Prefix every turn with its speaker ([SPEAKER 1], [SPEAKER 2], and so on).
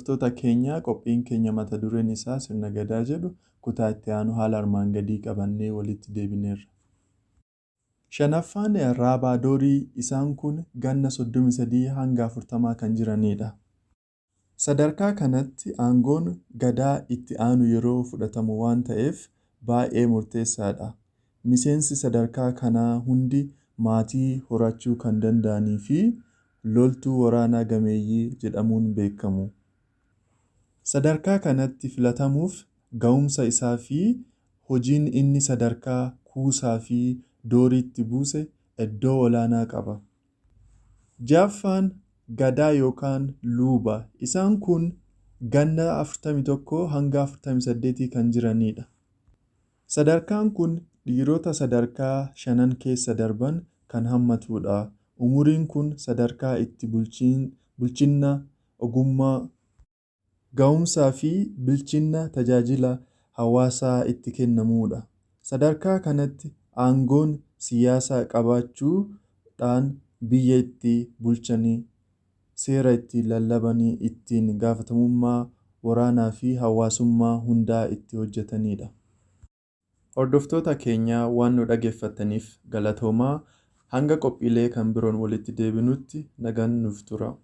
[SPEAKER 1] Hordoftoota keenya, qophiin keenya mata dureen isaa Sirna Gadaa jedhu kutaa itti aanu haala armaan gadii qabannee walitti deebineerra. Shanaffaan Raabaa Doorii, isaan kun ganna 33 hanga 40 kan jiranidha. Sadarkaa kanatti aangoon Gadaa itti aanu yeroo fudhatamu waan ta'eef baay'ee murteessaadha. Miseensi sadarkaa kanaa hundi maatii horachuu kan danda'anii fi loltuu waraanaa gameeyyii jedhamuun beekamu. Sadarkaa kanatti filatamuuf ga'umsa isaa fi hojiin inni sadarkaa Kuusaa fi Dooriitti buuse iddoo olaanaa qaba. Ja'affaan Gadaa yookaan Luuba. Isaan kun ganna 41 hanga 48 kan jiranidha. Sadarkaan kun dhiirota sadarkaa shanan keessa darban kan hammatudha. Umuriin kun sadarkaa itti bulchinna, ogummaa, ga'umsaa fi bilchinna tajaajila hawaasaa itti kennamudha. Sadarkaa kanatti aangoon siyaasaa qabaachuudhaan biyya itti bulchani, seera itti lallabani, ittiin gaafatamummaa waraanaa fi hawaasummaa hundaa itti hojjetanidha. Hordoftoota keenya, waan nu dhaggeeffattaniif galatoomaa. Hanga qophiilee kan biroon walitti deebinutti nagaan nuuf turaa.